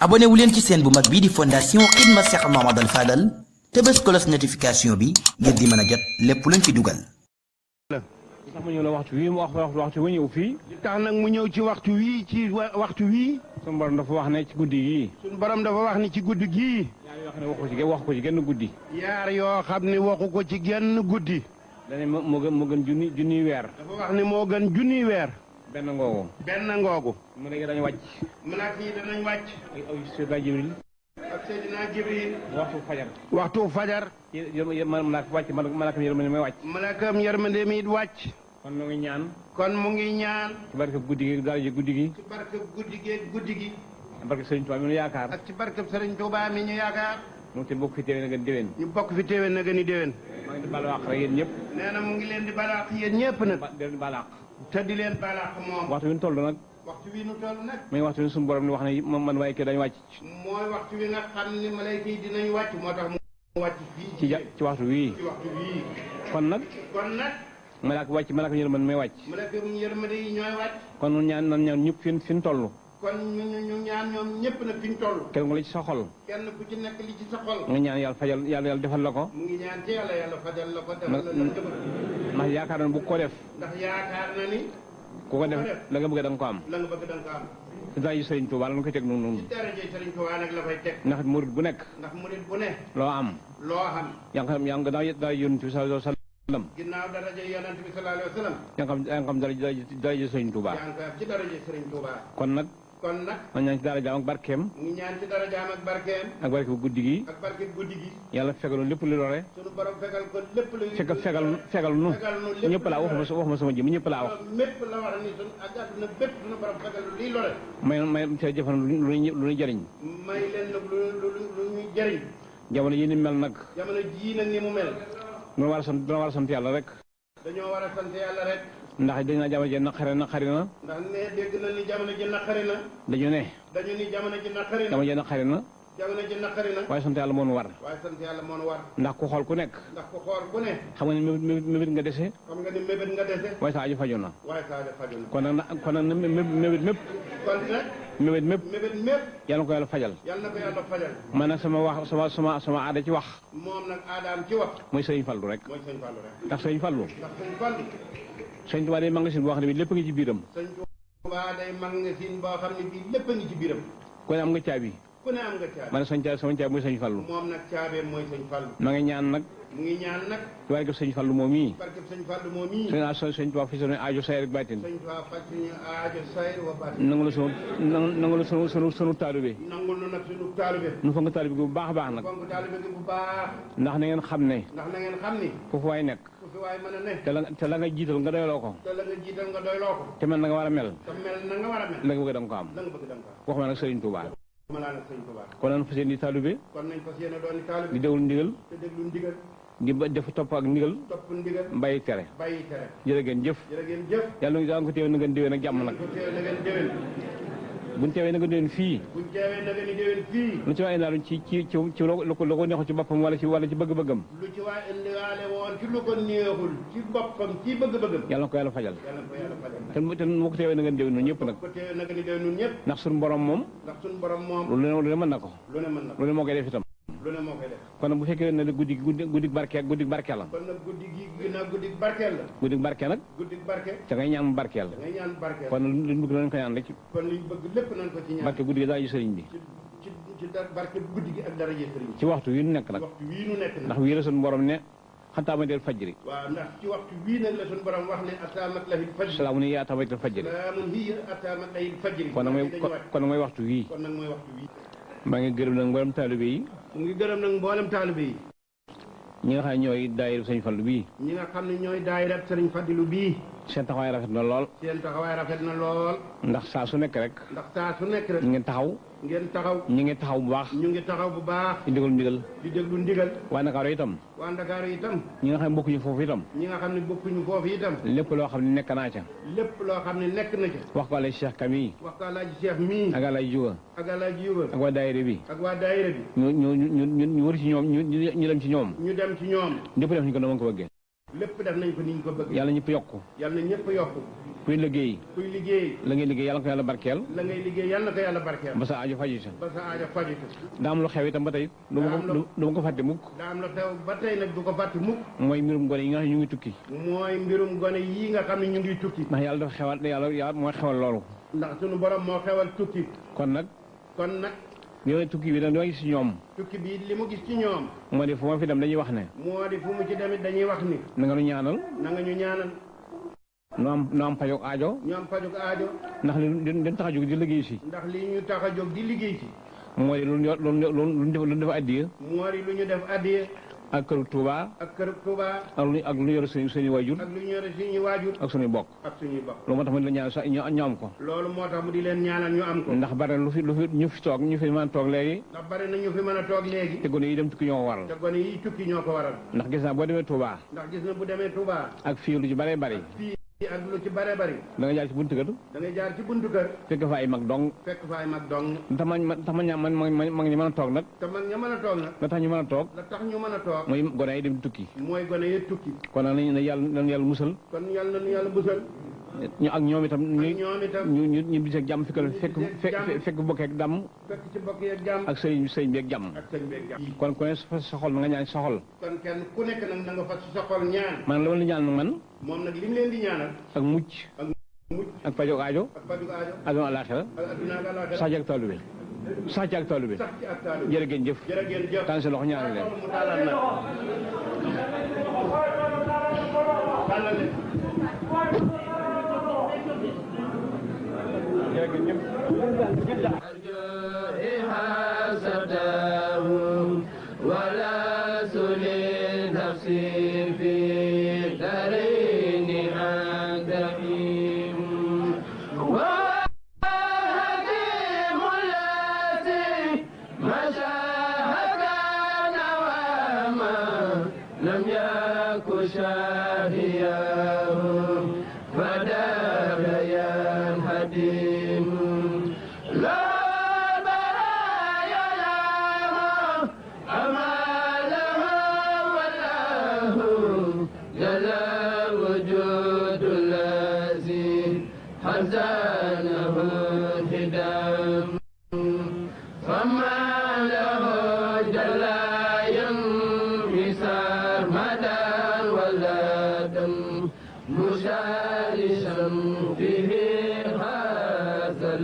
abonné wu leen ci seen bu mag bii di fondation XIDMA Cheikh Mouhamadou FAADAL te bés cloche notification bi ngir di mën a jot lépp luñ fi dugal. tax mu ñëw la waxtu wii mu waxtu wu ñëw fii. tax nag mu ñëw ci waxtu wii waxtu wii. suñu borom dafa wax ne ci guddi gii. suñu borom dafa wax ni ci guddi gii. yaar yoo xam ne waxu ko ci genn guddi. yaar yoo xam ne waxu ko ci genn guddi. dañu moo gën junniy weer. dafa wax ne moo gën junniy weer. benn ngoogu. benn ngoogu. mu ne dañu wàcc. malaaka yi danañ wàcc. ak Seydina Jibril. ak Seydina Jibril. waxtu fajar. waxtu fajar. malaaka wàcc malaakam yërmande may wàcc. malaakam yërmande mi wàcc. kon mu ngi ñaan. kon mu ngi ñaan. ci barke guddi gi daraja guddi gi. ci barke guddi gi guddi gi. ci barke Serigne Touba mi ñu yaakaar. ak ci barke Serigne Touba mi ñu yaakaar. mu te bokk fi teewee na gën déwén. ñu bokk fi teewee na gën déwén. maa ngi di baal wax rek yéen ñëpp. nee na mu ngi leen di balaax yéen ñëpp nag. di leen baal te di leen balaax moom. waxtu wi ñu toll nag. waxtu wi ñu toll nag. muy waxtu wi suñu borom ni wax ne man waaye kii dañu wàcc. mooy waxtu wi nga xam ne malayka yi dinañ wàcc moo tax mu wàcc fii. ci waxtu wii. ci waxtu wii. kon nag. malaaka wàcc malaaka yërmande may wàcc. malaaka yërmande yi ñooy wàcc. kon ñun ñaan ñëpp fi ñu toll. kon ñu ñaan ñoom ñëpp nag fi ñu toll. kenn ku la ci sa xol. kenn ku ci nekk li ci sa xol. nga ñaan yàlla fajal yàlla defal la ko. mu ngi ñaan ci yàlla fajal la ko. defal la ndax yaakaar na bu ko def. ndax yaakaar na ni. ku ko def la nga bëgg da nga ko am. la nga bëgg da nga ko am. ci daraja Serigne Touba la ñu koy teg noonu. ci daraja Serigne Touba nag la koy teg. ndax murid bu nekk. ndax murid bu ne. loo am. loo xam. yaa ngi dara yonent bi sallallahu alayhi wa sallam. ginnaaw daraja yonent bi sallallahu alayhi wa sallam. yaa ngi xam daraja Serigne Touba. yaa ngi ko ci daraja Serigne Touba. kon nag. ma ñaan ci darajaam ak barkeem. mu ngi ñaan ci darajaam ak barkeem. ak barke bu guddi gi. ak barke guddi gi. yàlla fegal lépp lu lore. sunu borom fegal ko lépp lu. fegal nu ñëpp laa waxuma sama jëm ñëpp laa wax. mépp la wax ni sunu ak àdduna bépp sunu borom fegal lu liy lore. may cee jëfan lu ñuy jëriñ. may leen nag lu ñuy jëriñ. jamono yi ni mel nag. jamono jii nag ni mu mel. dana war a sant yàlla rek. dañoo war a sant yàlla rek. ndax dañ na jamono ji naqari na. ndax ne dégg na ni jamono ji naqari na. dañu ni jamono ji naqari na. jamono ji naqari na. jamono ji naqari na. waaye sant yàlla moo nu war. waaye sant yàlla moo nu war. ndax ku xool ku nekk. xam nga ni mébét nga dese. waaye sa aju faju na. kon nag mébét mépp. mébét mépp. yàlla na ko yàlla fajal. man nag sama aada ci wax. moom nag aadaam ci wax. mooy Sëriñ Fallu rek. ndax Sëriñ Fallu. Sëriñ Tuubaa day magasin boo xam ne bi lépp ngi ci biiram. Sëriñ Tuubaa day magasin boo xam ne bii lépp ngi ci biiram. ku ne am nga caabi. man sama caabi mooy Sëriñ Fallu. moom nag caabeem mooy Sëriñ Fallu. ma ngi ñaan nag. mu ngi ñaan nag. ci barkeb Sëriñ Fallu moom yi. Sëriñ Tuubaa faj suñu aajo sayr ak baatin. nangu la sunu taalibe. nangu la nag sunu taalibe. nu fonk taalibe gi bu baax a baax nag. ndax na ngeen xam ne. foofu waay nekk. mën a ne. te la nga jiital nga doyloo ko. te mel na nga war a mel. la nga bëgg da nga ko am. waxuma nag Sëriñ Tuubaa. kon nañ fas yéene taalibe. di déglu ndigal. di def topp ak ndigal. bàyyi tere. jërë ngeen jëf. yàlla nga ko teew na ngeen déwén ak jàmm nag. buñ teewee na nga déwén fii. lu ci waay indaalu ci lu ko neexul ci boppam wala ci bëgg-bëggam. lu ci waay indiwaale woon ci lu ko neexul ci boppam ci bëgg-bëggam. yàlla na ko yàlla fajal. te mu ko teewee na ngeen déwén ñun ñëpp nag. ndax suñu borom moom. lu ne mën na ko. lu ne moo koy def itam. kon nag bu fekkee ne guddi barke la. kon nag guddi gi ginnaaw guddi barkeel la. guddi barke nag. te ngay ñaan mu barkeel. kon liñ bëgg nañ ko ñaan rek. kon liñ bëgg lépp nañ ko ci ñaan. barke guddi gi dara ji sëriñ bi. ci barke guddi gi ak dara ji sëriñ bi. ci waxtu wi nu nekk nag. ndax wii la suñu borom ne xataamateel fajri. waaw ndax ci waxtu wii nag la suñu borom wax ne ataamat lahil fajri. salaamun hiya ataamateel fajri. ataamat lahil fajri. kon nag mooy waxtu wii. maa ngi gërëm nag mboolem taalibe yi. mu ngi gërëm nag mboolem taalibe yi. ñi nga xam ne ñooy daayira Sëriñ Fallu bii. ñi nga xam ne ñooy daayira Sëriñ Fallu bii. seen taxawaay rafet na lool. ndax saa su nekk rek. ngeen taxaw. ñi ngi taxaw bu baax. di déglu ndigal. waa Ndakaaru itam. ñi nga xam ne bokkuñu foofu itam. lépp loo xam ne nekk naa ca. wax ko Alaaji Cheikh Kam yi. ak Alaaji Juga. ak waa daayira bi. ñu wër ci ñoom ñu dem ci ñoom. lépp def ñu ko noonu ko bëggee. lépp def nañ ko ni ñu ko bëgg. yàlla ñëpp yokku. kuy liggéey la ngay liggéey yàlla na ko yàlla barkeel la ngay liggéey yàlla na ko yàlla barkeel ba sa aajo fajitu ba sa aajo fajitu daa am lu xew itam ba tey du ma ko fàtte mukk daa am lu xew ba tey nag du ko fàtte mukk mooy mbirum gone yi nga xam ne ñu ngi tukki mooy mbirum gone yi nga xam ne ñu ngi tukki ndax yàlla dafa xewal yàlla mooy xewal loolu ndax sunu borom moo xewal tukki kon nag yooyu tukki bi nag doo gis ci ñoom tukki bi li mu gis ci ñoom moo di fu ma fi dem dañuy wax ne moo di fu mu ci demit dañuy wax ni na nga ñu ñaanal nu am pajog aajo ndax li tax a jóg di liggéey si ndax li ñu tax a jóg di liggéey si moo di lu def addiya moo di lu ñu def addiya ak këru Touba ak lu ñu yore suñu waajur ak suñuy bokk loolu moo tax mu di leen ñaanal ñu am ko loolu moo tax mu di leen ñaanal ñu am ko ndax bare lu fi ñu fi toog ñu fi mën a toog léegi ndax bare na ñu fi mën a toog léegi te gone yi dem tukki ñoo ko waral ndax gis naa boo demee Touba bu demee Touba ak fii lu ci bare bari ak lu ci bare bari da nga jaar ci buntu kër fekk fa ay mag dong tax ma ñi mën a toog nag la tax ñu mën a toog mooy gone yi dem tukki kon nag nañu yàlla musal ñu ak ñoom itam ñu bis ak jàmm fekk bokk ak dàmm ak sëriñ bi ak jàmm kon ku ne fa sa xol na nga ñaan sa xol kon kenn ku nekk nag na nga fa sa xol ñaan man la ma leen di ñaan nag man moom nag li mu leen di ñaanal ak mucc ak pajog aajo aduna alaxira sax ci ak toolu bi jërë ngeen jëf tànn sa loxo ñaanal leen ولا سلي نفسي في دارين عندهم وهديم الذي مشاهد نواما لم يكن شاهياه فدار ينهدم حزانه الهدام فما له جل ينكسر مدى ولا دم مشارشا فيه هذا